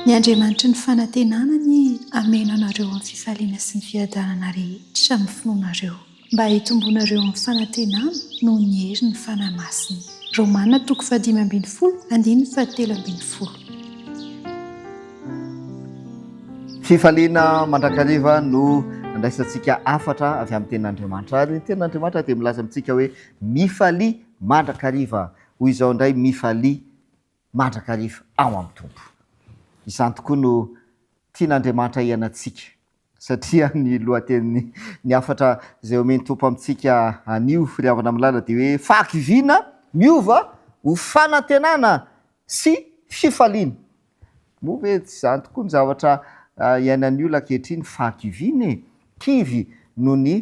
Ny Andriamanitry ny fanantenana anie hameno anareo amin'ny fifaliana sy ny fiadanana rehetra amin'ny finoanareo, mba hitomboanareo amin'ny fanantenana noho ny herin'ny Fanahy Masina. Romana toko fahadimy ambin'ny folo andininy fahatelo ambin'ny folo. Fifaliana mandrakariva no andraisantsika hafatra avy amin'ny Tenin'Andriamanitra. Ary ny Tenin'Andriamanitra dia milaza amintsika hoe mifalia mandrakariva. Hoy izao indray, mifalia mandrakariva ao amin'ny Tompo. Izany tokoa no tian'Andriamanitra hiainantsika, satria ny lohatenin'ny ny hafatra izay omen'ny Tompo amintsika anio, ry havana malala, dia hoe fahakiviana miova ho fanantenana sy fifaliana. Moa ve tsy izany tokoa ny zavatra iainan'ny olona ankehitriny, fahakiviana e? Kivy noho ny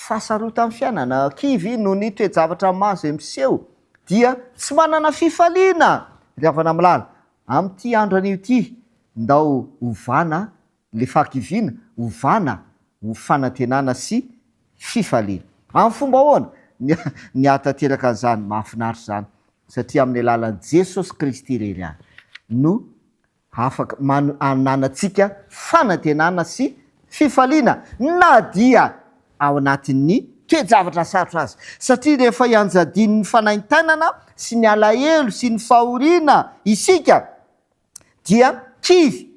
fahasarotan'ny fiainana, kivy noho ny toe-javatra maro izay miseho, dia tsy manana fifaliana ry havana malala. Amin'ity andro anio ity, ndao ovana ilay fahakiviana, ovana ho fanantenana sy fifaliana. Amin'ny fomba ahoana ny ny hahatanteraka an'izany? Mahafinaritra izany, satria amin'ny alalan'i Jesosy Kristy irery ihany no Afaka man ananantsika fanantenana sy fifaliana na dia ao anatin'ny toe-javatra sarotra aza, satria rehefa ianjadian'ny fanaintainana sy ny alahelo sy ny fahoriana isika dia kivy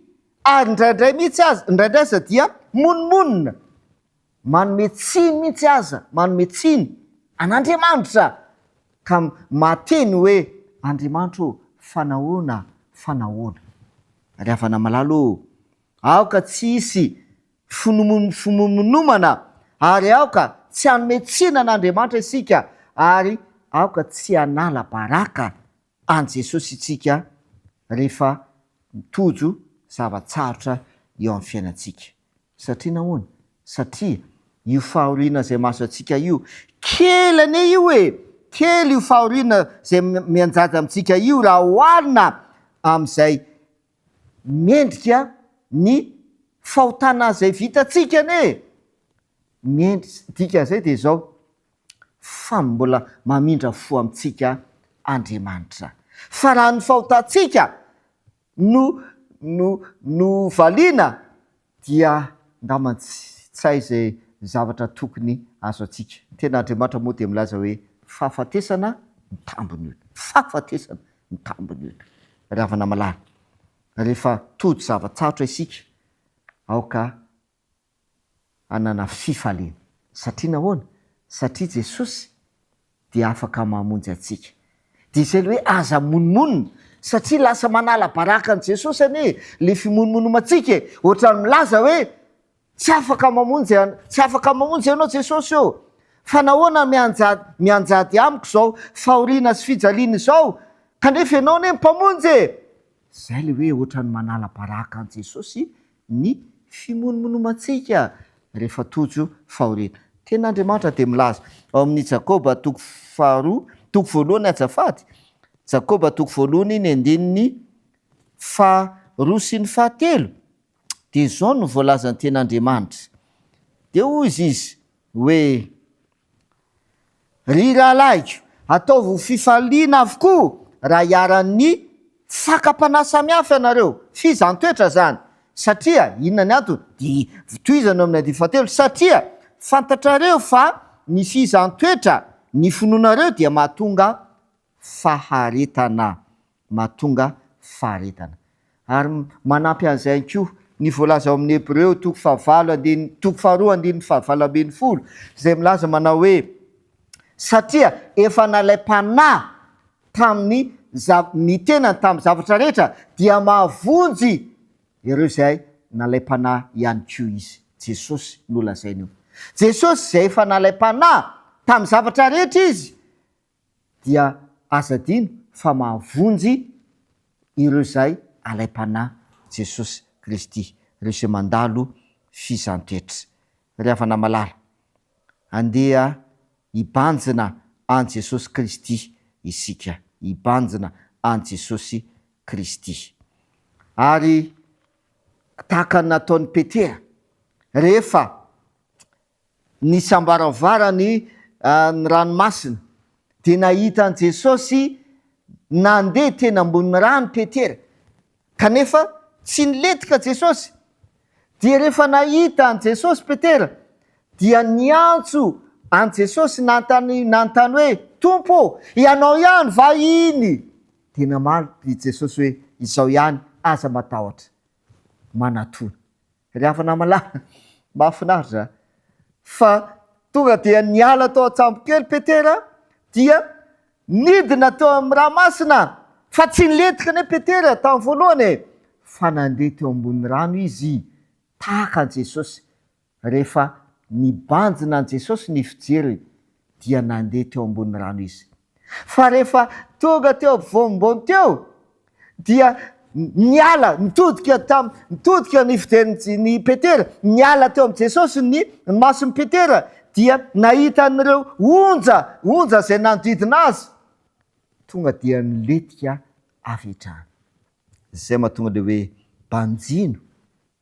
ary indraindray mihitsy aza, indraindray aza dia monomonona. Manome tsiny mihitsy aza, manome tsiny an'Andriamanitra ka mahateny hoe, Andriamanitra ô, fa nahoana, fa nahoana? Ry havana malala ô, aoka tsy hisy fimonomonomana ary aoka tsy hanome tsiny an'Andriamanitra isika ary aoka tsy hanala baraka an'i Jesosy isika rehefa mitojo zava-tsarotra eo amin'ny fiainantsika. Satria nahoana? Satria io fahoriana izay mahazo antsika io, kely anie io e! Kely io fahoriana izay mianjady amintsika io raha oharina amin'izay mendrika ny fahotana izay vitantsika anie e! Mendrika, dikan'izay dia izao, fa mbola mamindra fo amintsika Andriamanitra. Fa raha ny fahotantsika no no no valiana dia angamba tsy hay izay zavatra tokony azo antsika. Ny tena Andriamanitra moa dia milaza hoe fahafatesana ny tambiny io. Fahafatesana ny tambiny io. Ry havana malala, rehefa tojo zava-tsarotra isika, aoka hanana fifaliana. Satria nahoana? Satria Jesosy dia afaka mamonjy antsika. Dia izay ilay hoe aza monomonona, satria lasa manala baraka an'i Jesosy anie ilay fimonomonomantsika e! Ohatran'ny milaza hoe tsy afaka mamonjy tsy afaka mamonjy ianao Jesosy ô! Fa nahoana mianjady mianjady amiko izao fahoriana sy fijaliana izao kanefa ianao anie Mpamonjy e! Izay ilay hoe ohatran'ny manala baraka an'i Jesosy ny fimonomonomantsika rehefa tojo fahoriana. Tena Andriamanitra dia milaza ao amin'ny Jakoba toko faharoa, toko voalohany azafady, Jakoba toko voalohany ny andininy faharoa sy ny fahatelo, dia izao no voalazan'ny Tenin'Andriamanitra. Dia hoy izy hoe, Ry rahalahiko, ataovy ho fifaliana avokoa raha iharan'ny fakam-panahy samihafa ianareo, fizahàn-toetra izany, satria, inona ny antony? Dia tohizana eo amin'ny andininy fahatelo, satria fantatrareo fa ny fizahàn-toetra ny finoanareo dia mahatonga faharetana, mahatonga faharetana. Ary manampy an'izay ihany koa ny voalaza ao amin'ny Hebreo toko fahavalo andininy, toko faharoa andininy fahavalo ambin'ny folo, izay milaza manao hoe, Satria efa nalaim-panahy tamin'ny za, ny tenany tamin'ny zavatra rehetra, dia mahavonjy ireo izay nalaim-panahy ihany koa izy. Jesosy no lazainy io. Jesosy izay efa nalaim-panahy tamin'ny zavatra rehetra izy, dia aza adino fa mahavonjy ireo izay alaim-panahy Jesosy Kristy, ireo izay mandalo fizan-toetra. Ry havana malala, andeha hibanjina an'i Jesosy Kristy isika, hibanjina an'i Jesosy Kristy. Ary tahaka ny nataon'i Petera, rehefa Nisam-baravara ny ny ranomasina, dia nahita an'i Jesosy nandeha teny ambonin'ny rano Petera, kanefa Tsy nilentika Jesosy. Dia rehefa nahita an'i Jesosy Petera, dia niantso an'i Jesosy nanontany nanontany hoe, Tompo ô, Ianao ihany va iny? Dia namaly i Jesosy hoe, Izao ihany, aza matahotra. Manatona. Ry havana malala, mahafinaritra fa tonga dia niala tao an-tsambokely Petera dia nidina teo amin'ny ranomasina, fa tsy nilentika anie Petera tamin'ny voalohany e, fa nandeha teo ambonin'ny rano izy tahaka an'i Jesosy. Rehefa nibanjina an'i Jesosy ny fijeriny dia nandeha teo ambonin'ny rano izy. Fa rehefa tonga teo ampovoam-bony teo dia niala, nitodika tam, nitodika ny fijerin'i Petera, niala teo amin'i Jesosy ny mason'i Petera dia nahita an'ireo onja, onja izay nanodidina azy. Tonga dia nilentika avy hatrany. Izay mahatonga ilay hoe banjino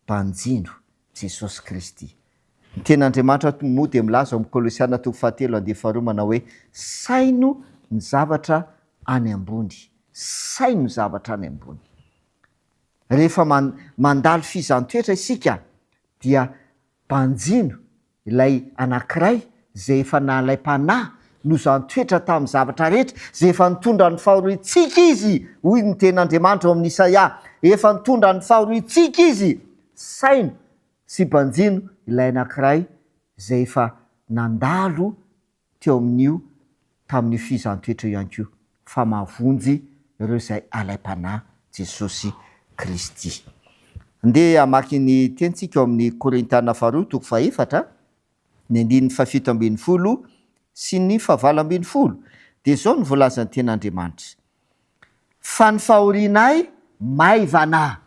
Banjino Jesosy Kristy. Ny Tenin'Andriamanitra moa dia milaza ao amin'ny Kolosiana toko fahatelo andiany faharoa manao hoe, Saino ny zavatra any ambony. Saino ny zavatra any ambony. Rehefa mandalo fizahàn-toetra isika dia banjino ilay anankiray izay efa nalaim-panahy nozan-toetra tamin'ny zavatra rehetra, izay efa nitondra ny fahoriantsika Izy, hoy ny tenin'Andriamanitra ao amin'ny Isaia, efa nitondra ny fahoriantsika Izy, saino sy banjino ilay anankiray izay efa nandalo teo amin'io tamin'io fizahàn-toetra io ihany koa, fa mahavonjy ireo izay alaim-panahy Jesosy Kristy. Andeha hamaky ny tenintsika ao amin'ny Korintiana faharoa toko fahefatra, ny andininy fahafito ambin'ny folo sy ny fahavalo ambin'ny folo. Dia izao no voalazan'ny Tenin'Andriamanitra, Fa ny fahorianay maivana.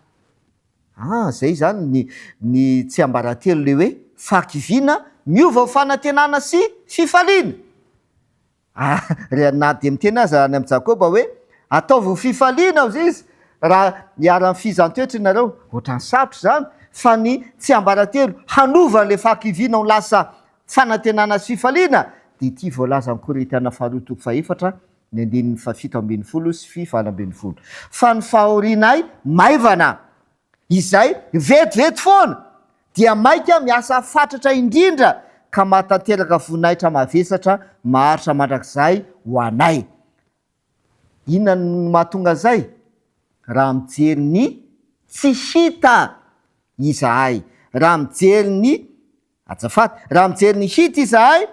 Ah, izay izany ny ny tsiambaratelo ilay hoe fahakiviana miova ho fanantenana sy fifaliana. Ah, ry na dia miteny aza any amin'i Jakoba hoe ataovy ho fifaliana hozy izy raha iharan'ny fihizan-toetra ianareo. Ohatran'ny sarotra izany, fa ny tsiambaratelo hanova an'ilay fahakiviana ho lasa fanantenana sy fifaliana dia ity voalazan'ny Korintiana faharoa toko fahefatra ny andininy fahafito ambin'ny folo sy 18. Fa ny fahorianay maivana, izay vetivety foana, dia maika miasa fatratra indrindra ka mahatanteraka voninahitra mavesatra maharitra mandrakizay ho anay. Inona no mahatonga an'izay? Raha mijery ny tsy hita izahay, raha mijery ny Azafady, raha mijery ny hita izahay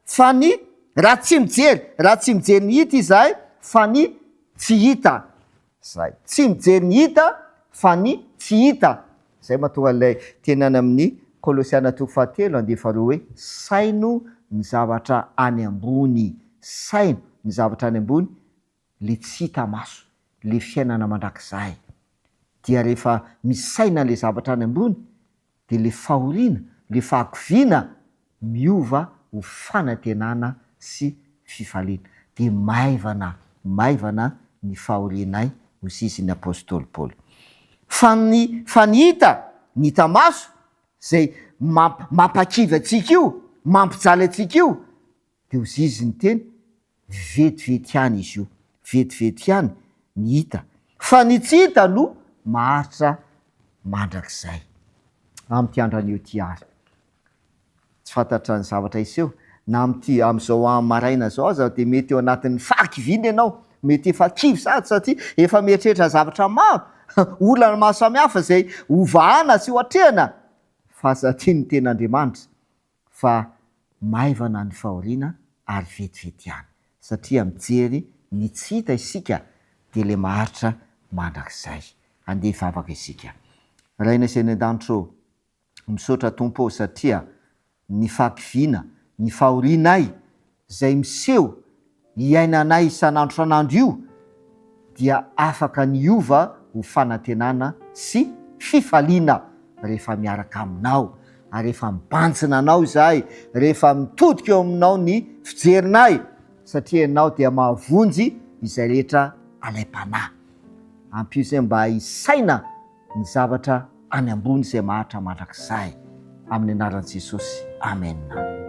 fa ny, raha tsy mijery, raha tsy mijery ny hita izahay fa ny tsy hita. Zay. Tsy mijery ny hita fa ny tsy hita. Zay mahatonga an'ilay teny any amin'ny Kolosiana toko fahatelo andiany faharoa hoe, saino ny zavatra any ambony, saino ny zavatra any ambony, le tsy hita maso, le fiainana mandrakizay. Dia rehefa misaina le zavatra any ambony dia le fahoriana, le fahakiviana miova ho fanantenana sy fifaliana. Dia maivana, maivana ny fahorianay hoy sisa ny apostoly Paoly. Fa ny, fa ny hita, ny hita maso, izay mamp, mampakivy antsika io, mampijaly antsika io, dia hoy izy niteny, Vetivety ihany izy io, vetivety ihany ny hita, fa ny tsy hita no maharitra mandrakizay. Amin'ity andro anio ity ary, tsy fantatra ny zavatra hiseho, na amin'ity amin'izao maraina izao aza dia mety eo anatin'ny fahakiviana ianao, mety efa kivy sahady satria efa mieritreritra zavatra maro, olana maro samihafa izay hovahana sy hoatrehana, fa aza adino ny tenin'Andriamanitra fa maivana ny fahoriana ary vetivety ihany satria mijery ny tsy hita isika dia le maharitra mandrakizay. Andeha hivavaka isika. Rainay izay any an-danitra ô, misaotra Tompo ô satria ny fahakiviana, ny fahorianay izay miseho iainanay isan'andro isan'andro io dia afaka ny hiova ho fanantenana sy fifaliana rehefa miaraka Aminao ary rehefa mibanjina Anao izahay, rehefa mitodika eo Aminao ny fijerinay satria Ianao dia mahavonjy izay rehetra alaim-panahy. Ampio izay mba hisaina ny zavatra any ambony izay maharitra mandrakizay. Amin'ny anaran'i Jesosy. Amena.